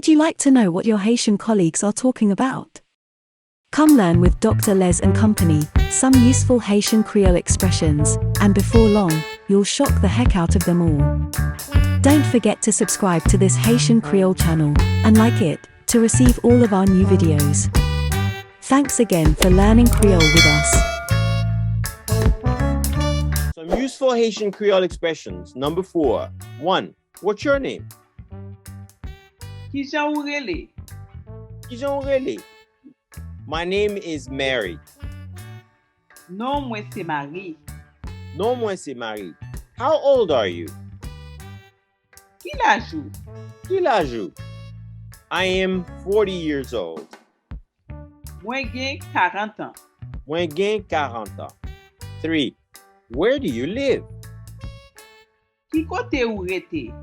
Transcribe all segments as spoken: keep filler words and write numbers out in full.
Would you like to know what your Haitian colleagues are talking about? Come learn with Doctor Les and Company some useful Haitian Creole expressions, and before long, you'll shock the heck out of them all. Don't forget to subscribe to this Haitian Creole channel and like it to receive all of our new videos. Thanks again for learning Creole with us. Some useful Haitian Creole expressions. Number four. One. What's your name? Kijan ou rele? Kijan ou rele? My name is Mary. Non mwen se Mari. Non mwen se Mari. How old are you? Ki laj ou? Ki laj ou? I am forty years old. Mwen gen karant an. Mwen gen karant an. Three. Where do you live? Ki kote ou rete?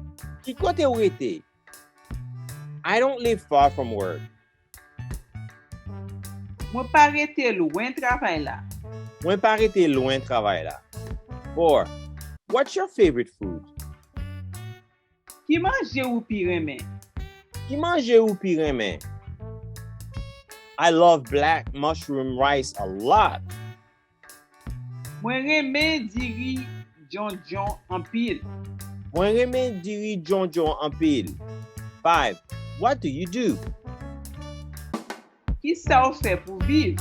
Ki kote ou rete? I don't live far from work. Mwen pa rete lwen travay la. Mwen pa rete lwen travay la. Four. What's your favorite food? Ki manje ou pi renmen? Ki manje ou pi renmen? I love black mushroom rice a lot. Mwen renmen diri djondjon anpil. Mwen renmen diri djondjon anpil. Five. What do you do? Kisa w fè pou viv?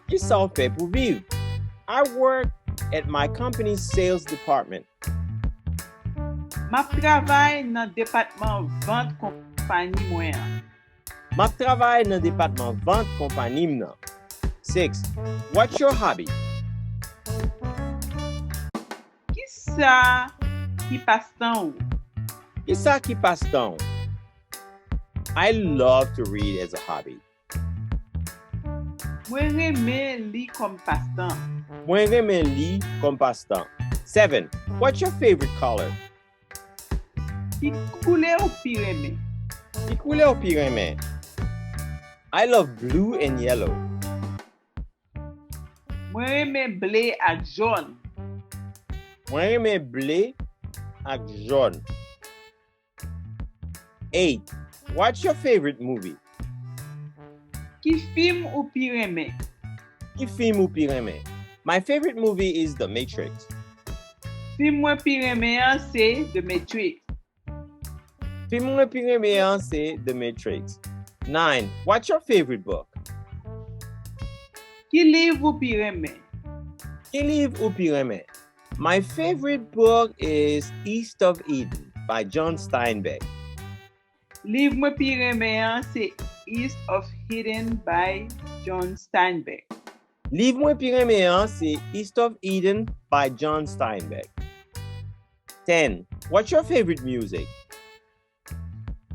Kisa w fè pou viv? I work at my company's sales department. M ap travay nan depatman vant konpayi mwen an. M ap travay nan depatman vant konpayi m nan. Six. What's your hobby? Kisa ki pastan ou? Kisa ki pastan ou? I love to read as a hobby. Mwen renmen li kòm pastan. Mwen renmen li kòm pastan. Seven. What's your favorite color? Ki koulè ou pi renmen? Ki koulè ou pi renmen? I love blue and yellow. Mwen renmen ble ak jòn. Mwen renmen ble ak jòn. Eight. What's your favorite movie? Ki fim ou pi renmen? Ki fim ou pi renmen? My favorite movie is The Matrix. Fim mwen pi renmen an se The Matrix. Fim mwen pi renmen an se The Matrix. Nine. What's your favorite book? Ki liv ou pi renmen? Ki liv ou pi renmen? My favorite book is East of Eden by John Steinbeck. Liv mwen pi renmen an se East of Eden by John Steinbeck. Liv mwen pi renmen an se East of Eden by John Steinbeck. Ten. What's your favorite music?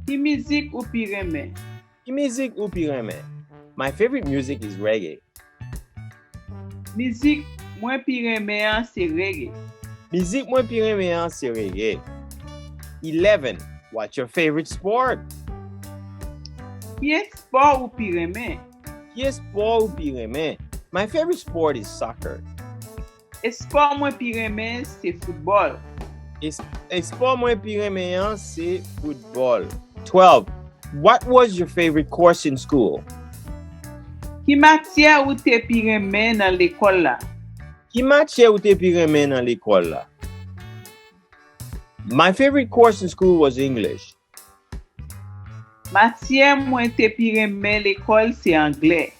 Ki mizik ou pi renmen? Ki mizik ou pi renmen? My favorite music is reggae. Mizik mwen pi renmen an se reggae. Mizik mwen pi renmen an se reggae. Eleven. What's your favorite sport? Ki espò ou pi renmen? Ki espò ou pi renmen? My favorite sport is soccer. Espò mwen pi renmen se foutbòl. Es-, espò mwen pi renmen an se foutbòl. Twelve. What was your favorite course in school? Ki matyè ou te pi renmen nan lekòl la? Ki matyè ou te pi renmen nan lekòl la? My favorite course in school was English. Matyè mwen te pi renmen lekòl se anglè.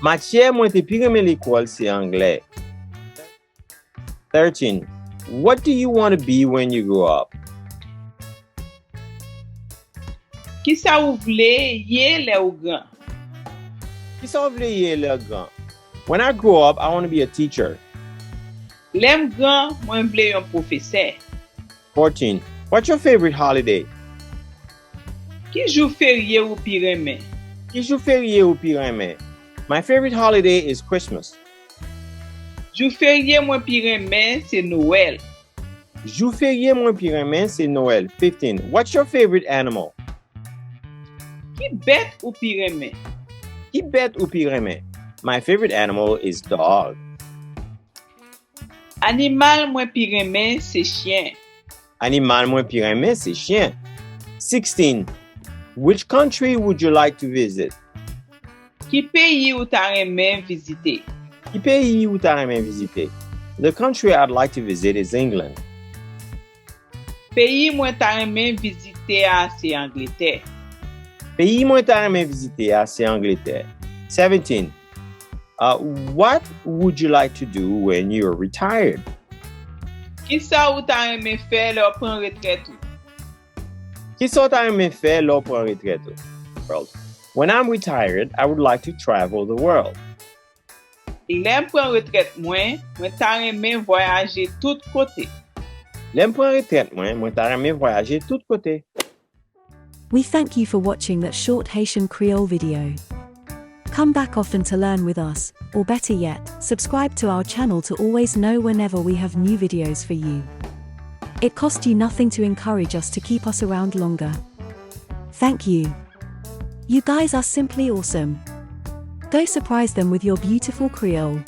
Matyè mwen te pi renmen lekòl se anglè. Thirteen. What do you want to be when you grow up? Kisa ou vle ye lè ou gran? Kisa ou vle ye lè ou gran? When I grow up, I want to be a teacher. Lè m gran, mwen vle yon pwofesè. Fourteen. What's your favorite holiday? Ki jou ferye ou pi renmen? Ki jou ferye ou pi renmen? My favorite holiday is Christmas. Jou ferye mwen pi renmen se Nwèl. Jou ferye mwen pi renmen se Nwèl. Fifteen. What's your favorite animal? Ki bèt ou pi renmen? Ki bèt ou pi renmen? My favorite animal is dog. Animal mwen pi renmen se chyen. Animal mwen pi renmen se chyen. Sixteen. Which country would you like to visit? Ki peyi ou ta renmen vizite? Ki peyi ou ta renmen vizite? The country I'd like to visit is England. Peyi mwen ta renmen vizite a se Angletè. Peyi mwen ta renmen vizite a se Angletè. seventeen. Uh, what would you like to do when you're retired? Kisa ou ta renmen fè lè w pran retrèt ou? Kisa w ta renmen fè lè w pran retrèt ou? Well, when I'm retired, I would like to travel the world. Lè m pran retrèt mwen, mwen ta renmen vwayaje tout kote. Lè m pran retrèt mwen, mwen ta renmen vwayaje tout kote. We thank you for watching that short Haitian Creole video. Come back often to learn with us, or better yet, subscribe to our channel to always know whenever we have new videos for you. It costs you nothing to encourage us to keep us around longer. Thank you. You guys are simply awesome. Go surprise them with your beautiful Creole.